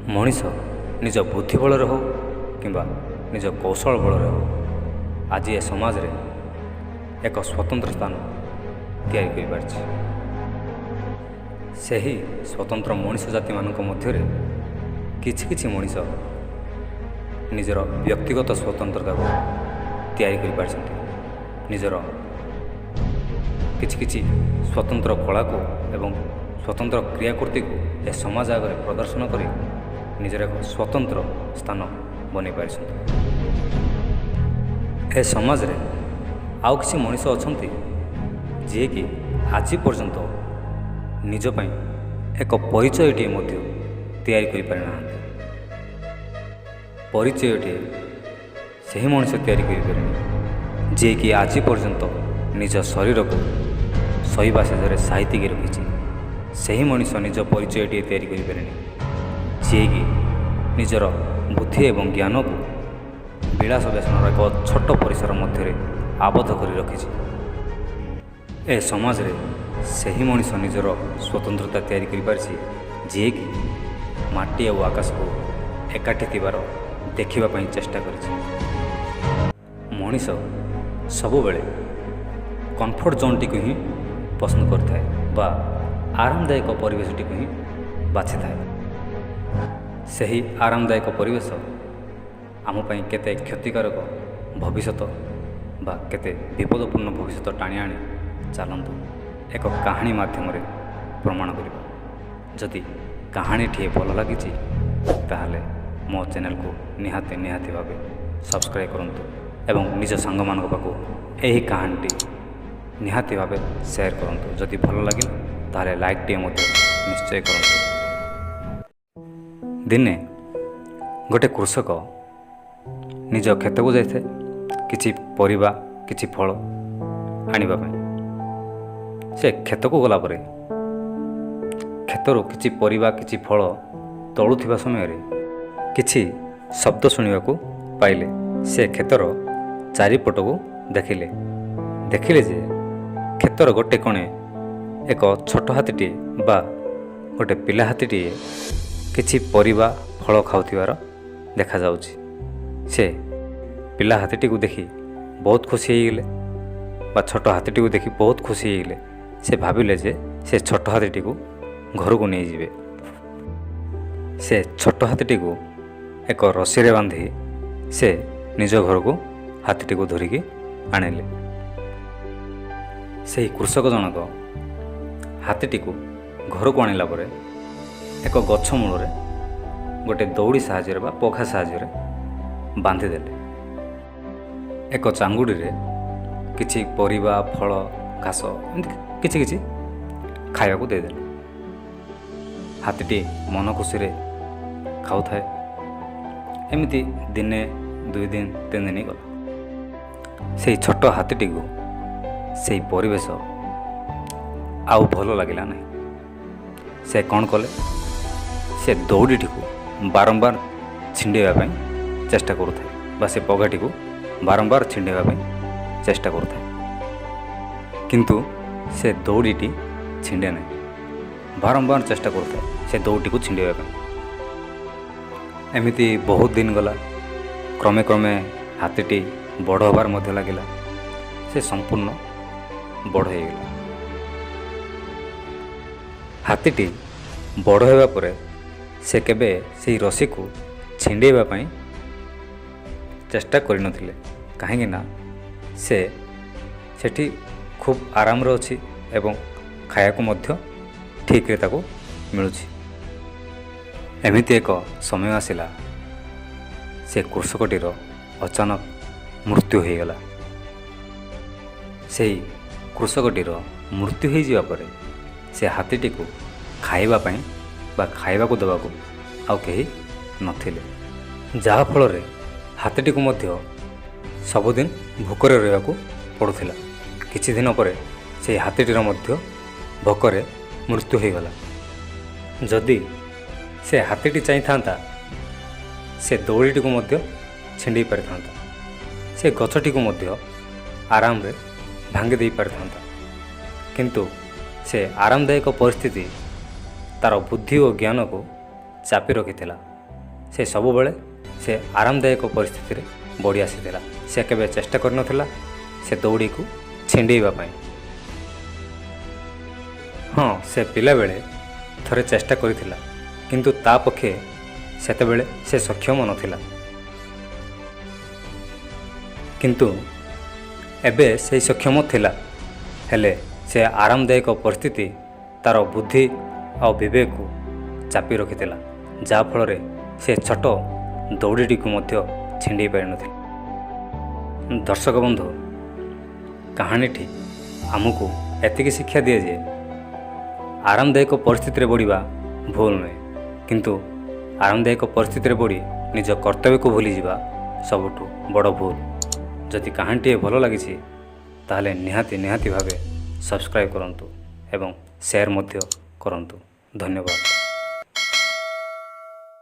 ମଣିଷ ନିଜ ବୁଦ୍ଧି ବଳରେ ହେଉ କିମ୍ବା ନିଜ କୌଶଳ ବଳରେ ହେଉ, ଆଜି ଏ ସମାଜରେ ଏକ ସ୍ୱତନ୍ତ୍ର ସ୍ଥାନ ତିଆରି କରିପାରିଛି। ସେହି ସ୍ୱତନ୍ତ୍ର ମଣିଷ ଜାତିମାନଙ୍କ ମଧ୍ୟରେ କିଛି କିଛି ମଣିଷ ନିଜର ବ୍ୟକ୍ତିଗତ ସ୍ୱତନ୍ତ୍ରତାକୁ ତିଆରି କରିପାରିଛନ୍ତି, ନିଜର କିଛି କିଛି ସ୍ୱତନ୍ତ୍ର କଳାକୁ ଏବଂ ସ୍ୱତନ୍ତ୍ର କ୍ରିୟାକୃତିକୁ ଏ ସମାଜ ଆଗରେ ପ୍ରଦର୍ଶନ କରି ନିଜର ଏକ ସ୍ୱତନ୍ତ୍ର ସ୍ଥାନ ବନେଇ ପାରିଛନ୍ତି। ଏ ସମାଜରେ ଆଉ କିଛି ମଣିଷ ଅଛନ୍ତି, ଯିଏକି ଆଜି ପର୍ଯ୍ୟନ୍ତ ନିଜ ପାଇଁ ଏକ ପରିଚୟଟିଏ ମଧ୍ୟ ତିଆରି କରିପାରିନାହାନ୍ତି। ପରିଚୟଟିଏ ସେହି ମଣିଷ ତିଆରି କରିପାରେନି, ଯିଏକି ଆଜି ପର୍ଯ୍ୟନ୍ତ ନିଜ ଶରୀରକୁ ଶୋଇବା ଶେଯରେ ସାଇତିକି ରଖିଛି। ସେହି ମଣିଷ ନିଜ ପରିଚୟଟିଏ ତିଆରି କରିପାରେନି, ଯିଏକି ନିଜର ବୁଦ୍ଧି ଏବଂ ଜ୍ଞାନକୁ ବିଳାସ ବ୍ୟସନର ଏକ ଛୋଟ ପରିସର ମଧ୍ୟରେ ଆବଦ୍ଧ କରି ରଖିଛି। ଏ ସମାଜରେ ସେହି ମଣିଷ ନିଜର ସ୍ୱତନ୍ତ୍ରତା ତିଆରି କରିପାରିଛି, ଯିଏକି ମାଟି ଆଉ ଆକାଶକୁ ଏକାଠି ଥିବାର ଦେଖିବା ପାଇଁ ଚେଷ୍ଟା କରିଛି। ମଣିଷ ସବୁବେଳେ କମ୍ଫର୍ଟ ଜୋନ୍ଟିକୁ ହିଁ ପସନ୍ଦ କରିଥାଏ ବା ଆରାମଦାୟକ ପରିବେଶଟିକୁ ହିଁ ବାଛିଥାଏ। ସେହି ଆରାମଦାୟକ ପରିବେଶ ଆମ ପାଇଁ କେତେ କ୍ଷତିକାରକ ଭବିଷ୍ୟତ ବା କେତେ ବିପଦପୂର୍ଣ୍ଣ ଭବିଷ୍ୟତ ଟାଣି ଆଣେ, ଚାଲନ୍ତୁ ଏକ କାହାଣୀ ମାଧ୍ୟମରେ ପ୍ରମାଣ କରିବା। ଯଦି କାହାଣୀଟିଏ ଭଲ ଲାଗିଛି, ତାହେଲେ ମୋ ଚ୍ୟାନେଲକୁ ନିହାତି ନିହାତି ଭାବେ ସବସ୍କ୍ରାଇବ୍ କରନ୍ତୁ ଏବଂ ନିଜ ସାଙ୍ଗମାନଙ୍କ ପାଖକୁ ଏହି କାହାଣୀଟି ନିହାତି ଭାବେ ସେୟାର କରନ୍ତୁ। ଯଦି ଭଲ ଲାଗିଲା, ତାହେଲେ ଲାଇକ୍ଟିଏ ମଧ୍ୟ ନିଶ୍ଚୟ କରନ୍ତୁ। ଦିନେ ଗୋଟେ କୃଷକ ନିଜ କ୍ଷେତକୁ ଯାଇଥାଏ କିଛି ପରିବା, କିଛି ଫଳ ଆଣିବା ପାଇଁ। ସେ କ୍ଷେତକୁ ଗଲା ପରେ କ୍ଷେତରୁ କିଛି ପରିବା, କିଛି ଫଳ ତୋଳୁଥିବା ସମୟରେ କିଛି ଶବ୍ଦ ଶୁଣିବାକୁ ପାଇଲେ। ସେ କ୍ଷେତର ଚାରିପଟକୁ ଦେଖିଲେ, ଦେଖିଲେ ଯେ କ୍ଷେତର ଗୋଟେ କୋଣେ ଏକ ଛୋଟ ହାତୀଟିଏ ବା ଗୋଟେ ପିଲା ହାତୀଟିଏ କିଛି ପରିବା, ଫଳ ଖାଉଥିବାର ଦେଖାଯାଉଛି। ସେ ପିଲା ହାତୀଟିକୁ ଦେଖି ବହୁତ ଖୁସି ହେଇଗଲେ ବା ଛୋଟ ହାତୀଟିକୁ ଦେଖି ବହୁତ ଖୁସି ହେଇଗଲେ। ସେ ଭାବିଲେ ଯେ ସେ ଛୋଟ ହାତୀଟିକୁ ଘରକୁ ନେଇଯିବେ। ସେ ଛୋଟ ହାତୀଟିକୁ ଏକ ରସିରେ ବାନ୍ଧି ସେ ନିଜ ଘରକୁ ହାତୀଟିକୁ ଧରିକି ଆଣିଲେ। ସେହି କୃଷକ ଜଣକ ହାତୀଟିକୁ ଘରକୁ ଆଣିଲା ପରେ ଏକ ଗଛ ମୂଳରେ ଗୋଟେ ଦଉଡ଼ି ସାହାଯ୍ୟରେ ବା ପଘା ସାହାଯ୍ୟରେ ବାନ୍ଧିଦେଲେ। ଏକ ଚାଙ୍ଗୁଡ଼ିରେ କିଛି ପରିବା, ଫଳ, ଘାସ ଏମିତି କିଛି କିଛି ଖାଇବାକୁ ଦେଇଦେଲେ। ହାତୀଟି ମନ ଖୁସିରେ ଖାଉଥାଏ। ଏମିତି ଦିନେ, 2 ଦିନ, 3 ଦିନ ଗଲା। ସେଇ ଛୋଟ ହାତୀଟିକୁ ସେଇ ପରିବେଶ ଆଉ ଭଲ ଲାଗିଲା ନାହିଁ। ସେ କ'ଣ କଲେ? ସେ ଦଉଡ଼ିଟିକୁ ବାରମ୍ବାର ଛିଣ୍ଡେଇବା ପାଇଁ ଚେଷ୍ଟା କରୁଥାଏ ବା ସେ ପଘାଟିକୁ ବାରମ୍ବାର ଛିଣ୍ଡେଇବା ପାଇଁ ଚେଷ୍ଟା କରୁଥାଏ, କିନ୍ତୁ ସେ ଦଉଡ଼ିଟି ଛିଣ୍ଡେ ନାହିଁ। ବାରମ୍ବାର ଚେଷ୍ଟା କରୁଥାଏ ସେ ଦଉଡ଼ିଟିକୁ ଛିଣ୍ଡେଇବା ପାଇଁ। ଏମିତି ବହୁତ ଦିନ ଗଲା। କ୍ରମେ କ୍ରମେ ହାତୀଟି ବଡ଼ ହେବାର ମଧ୍ୟ ଲାଗିଲା। ସେ ସମ୍ପୂର୍ଣ୍ଣ ବଡ଼ ହେଇଗଲା। ହାତୀଟି ବଡ଼ ହେବା ପରେ ସେ କେବେ ସେଇ ରସିକୁ ଛିଣ୍ଡେଇବା ପାଇଁ ଚେଷ୍ଟା କରିନଥିଲେ, କାହିଁକି ନା ସେ ସେଠି ଖୁବ୍ ଆରାମରେ ଅଛି ଏବଂ ଖାଇବାକୁ ମଧ୍ୟ ଠିକ୍ରେ ତାକୁ ମିଳୁଛି। ଏମିତି ଏକ ସମୟ ଆସିଲା, ସେ କୃଷକଟିର ଅଚାନକ ମୃତ୍ୟୁ ହୋଇଗଲା। ସେହି କୃଷକଟିର ମୃତ୍ୟୁ ହୋଇଯିବା ପରେ ସେ ହାତୀଟିକୁ ଖାଇବା ପାଇଁ ବା ଖାଇବାକୁ ଦେବାକୁ ଆଉ କେହି ନଥିଲେ, ଯାହାଫଳରେ ହାତୀଟିକୁ ମଧ୍ୟ ସବୁଦିନ ଭୋକରେ ରହିବାକୁ ପଡ଼ୁଥିଲା। କିଛି ଦିନ ପରେ ସେହି ହାତୀଟିର ମଧ୍ୟ ଭୋକରେ ମୃତ୍ୟୁ ହୋଇଗଲା। ଯଦି ସେ ହାତୀଟି ଚାହିଁଥାନ୍ତା, ସେ ଦଉଡ଼ିଟିକୁ ମଧ୍ୟ ଛିଣ୍ଡେଇ ପାରିଥାନ୍ତା, ସେ ଗଛଟିକୁ ମଧ୍ୟ ଆରାମରେ ଭାଙ୍ଗି ଦେଇପାରିଥାନ୍ତା, କିନ୍ତୁ ସେ ଆରାମଦାୟକ ପରିସ୍ଥିତି ତା'ର ବୁଦ୍ଧି ଓ ଜ୍ଞାନକୁ ଚାପି ରଖିଥିଲା। ସେ ସବୁବେଳେ ସେ ଆରାମଦାୟକ ପରିସ୍ଥିତିରେ ବଢ଼ି ଆସିଥିଲା। ସେ କେବେ ଚେଷ୍ଟା କରିନଥିଲା ସେ ଦଉଡ଼ିକୁ ଛିଣ୍ଡେଇବା ପାଇଁ। ହଁ, ସେ ପିଲାବେଳେ ଥରେ ଚେଷ୍ଟା କରିଥିଲା, କିନ୍ତୁ ତା ପକ୍ଷେ ସେତେବେଳେ ସେ ସକ୍ଷମ ନଥିଲା। କିନ୍ତୁ ଏବେ ସେଇ ସକ୍ଷମ ଥିଲା। ହେଲେ ସେ ଆରାମଦାୟକ ପରିସ୍ଥିତି ତା'ର ବୁଦ୍ଧି ଆଉ ବିବେକକୁ ଚାପି ରଖିଥିଲା, ଯାହାଫଳରେ ସେ ଛୋଟ ଦଉଡ଼ିଟିକୁ ମଧ୍ୟ ଛିଣ୍ଡେଇ ପାରିନଥିଲା। ଦର୍ଶକ ବନ୍ଧୁ, କାହାଣୀଟି ଆମକୁ ଏତିକି ଶିକ୍ଷା ଦିଏ ଯେ ଆରାମଦାୟକ ପରିସ୍ଥିତିରେ ବଢ଼ିବା ଭୁଲ ନୁହେଁ, କିନ୍ତୁ ଆରାମଦାୟକ ପରିସ୍ଥିତିରେ ବଢ଼ି ନିଜ କର୍ତ୍ତବ୍ୟକୁ ଭୁଲିଯିବା ସବୁଠୁ ବଡ଼ ଭୁଲ। ଯଦି କାହାଣୀଟିଏ ଭଲ ଲାଗିଛି, ତାହେଲେ ନିହାତି ନିହାତି ଭାବେ ସବସ୍କ୍ରାଇବ୍ କରନ୍ତୁ ଏବଂ ସେୟାର ମଧ୍ୟ କରନ୍ତୁ। ଧନ୍ୟବାଦ।